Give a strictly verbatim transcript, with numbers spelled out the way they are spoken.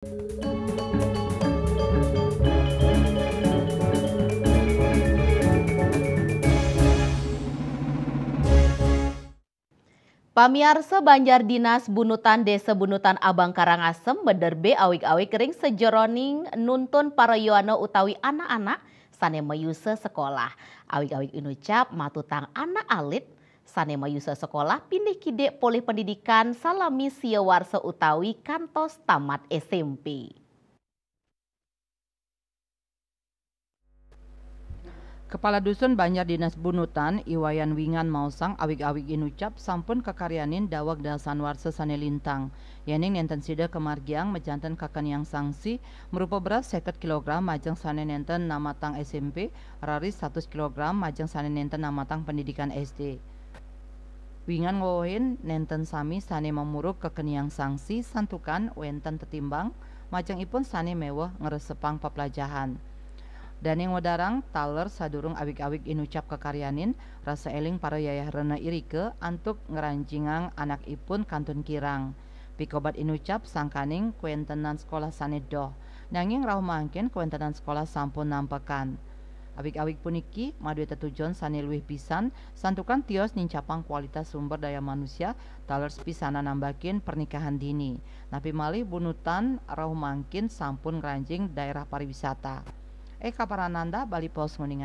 Pamiarsa, Banjar Dinas Bunutan, Desa Bunutan Abang Karangasem, mederbe awig-awig ring sajeroning nuntun para yowana utawi anak-anak sane mayusa sekolah. Awig-awig inucap matutang anak alit sane mayusa sekolah, pinih kidik polih pendidikan salami sia warsa utawi kantos tamat S M P. Kepala Dusun Banjar Dinas Bunutan, I Wayan Wingan maosang awig-awig inucap sampun kakaryanin daweg dasa warsa sane lintang. Yening nenten sida kamargiang majanten kakeniang sanksi marupa beras seket kilogram majeng sane nenten namatang S M P, raris satus kilogram majeng sane nenten namatang pendidikan S D. Wingan ngwewehin nenten sami sane mamurug kakeniang sanksi santukan wenten tetimbang majeng ipun sane meweh ngresepang paplajahan. Dane ngwedarang taler sadurung awig-awig inucap kakaryanin, rasa eling para yayah rena irika antuk ngranjingang anak ipun kantun kirang. Pikobat inucap sangkaning kwentenan sekolah sane doh. Nanging rauh mangkin kwentenan sekolah sampun nampekan. Awig-awig puniki madue tetujon sane luih pisan, santukan tios nincapang kualitas sumber daya manusia taler sepisanan nambakin pernikahan dini. Napi malih Bunutan rauh mangkin sampun ngranjing daerah pariwisata. Eka Parananda, Bali Post, nguningakin.